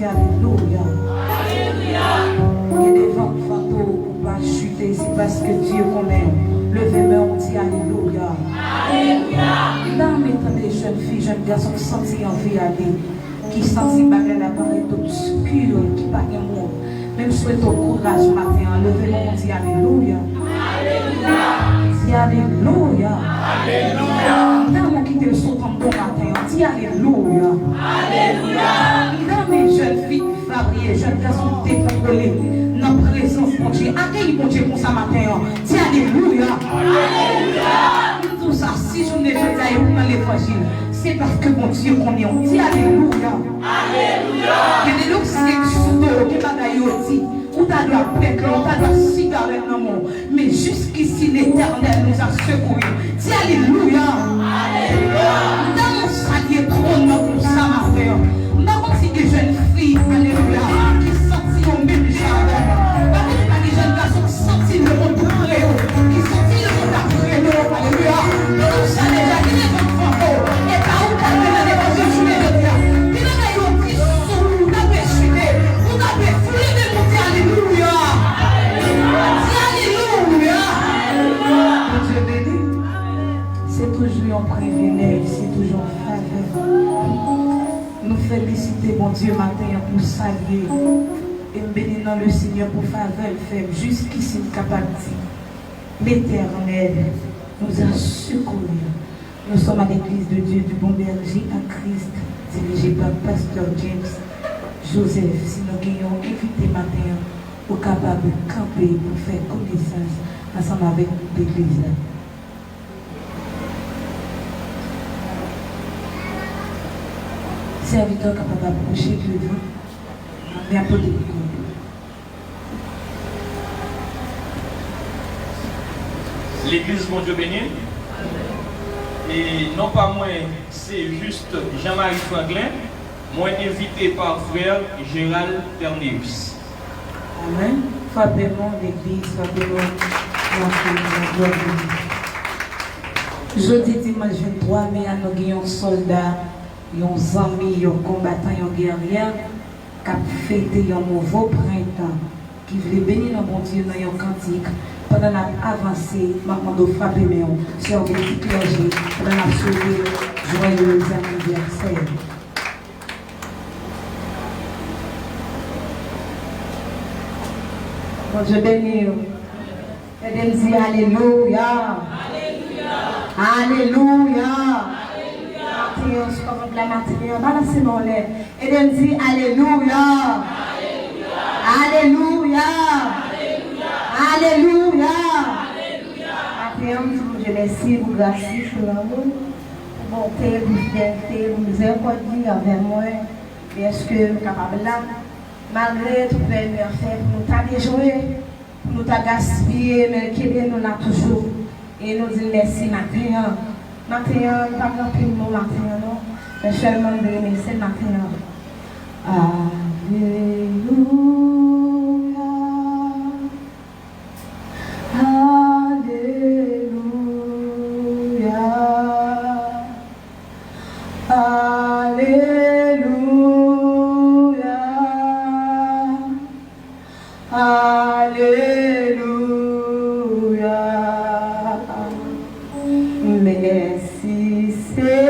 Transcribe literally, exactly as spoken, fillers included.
Alelouya. Gen de van k vante w pou w pa chite, se paske Dye konnen. Leve men w, di alelouya. M ta renmen tande jèn fi, jèn gason k santi anvi ale, ki santi bagay la parèt obski, ki pa gen mo. Men m swete w kouraj maten an. Leve men w, di alelouya. Di alelouya. M ta renmen w kite l sot anndan w maten an. Di alelouya. M ta renmen jèn fi va priye, jèn gason dekontrole nan prezans Bondye. Akeyi Bondye konsa maten an. Di alelouya. M di w sa, si jounen jodi a yo pran levanjil, se paske Bondye konnen w. Di alelouya. Gen de lòt sèk sou do w, gen bagay yo di. Ou ta dwe ap pèk, ou ta dwe ap sigarèt nan men w. Men jiskisi Letènèl nou a sekouri. Di alelouya. M ta renmen w salye twòn nan konsa maten an. M pa konn si gen jèn fi, alelouya, ki santi yo menm jan avè m. M pa konn si pa gen jèn gason ki santi lemonn tou pre yo, ki santi lemonn ap rele yo, alelouya. Lemonn sa deja gen lemonn fante w. E pa ou k ap mennen levanjil jounen jodi a. Gen bagay yo di sou ou, ou ta dwe chite, ou ta dwe foule men w, di alelouya. Di alelouya. Bondye beni. Se toujou yon privilèj, se toujou yon favè. Nou felisite Bondye maten an pou sa l ye. E m beni non Lesenyè pou favè l fè m. Jiskisi m kapab di, L'Éternel nous a secourus. Nous sommes à l'église de Dieu du Bon Berger en Christ, dirigée par Pasteur James Joseph. Si nou gen yon envite maten an, ou kapab kanpe pou fè konesans ansanm avèk legliz la. Sèvitè kapab apwoche devan, men apotre pou konte. Legliz, Bondye beni. E non pa mwen, se Juste Jean-Marie Franklin. Mwen envite pa frè Gérald Terneus. Amèn. Frape men w, legliz, frape men w. Jodi dimanch venntwa me a, nou gen yon sòlda, yon zanmi, yon konbatan, yon gèrye k ap fete yon nouvo prentan, ki vle beni non Bondye nan yon kantik. Pandan n ap avanse, m ap mande w frape men w, sè w gen ti klèje, pandan n ap swete joyeux anniversaire. Bondye beni w. Ede m di alelouya. Alelouya. Maten an, sou kòmand la maten an, balanse men w anlè. Ede m di alelouya. Alelouya. Alelouya. Maten an, m di Bondye mèsi pou gras li, pou lanmou l, pou bonte l, pou fidelite l, pou mizèrikòd li anvè mwen. Dèske m kapab la, malgre tout pèn nou ap fè pou nou ta dejwe, pou nou ta gaspiye, men l kenbe nou la toujou. E nou di l mèsi maten an. Maten an, nou pa gen anpil mo maten an, non. Men sèlman nou vle remèsye l maten an. Alelouya. Alelouya. Alelouya. Alelouya. Mèsi, Senyè.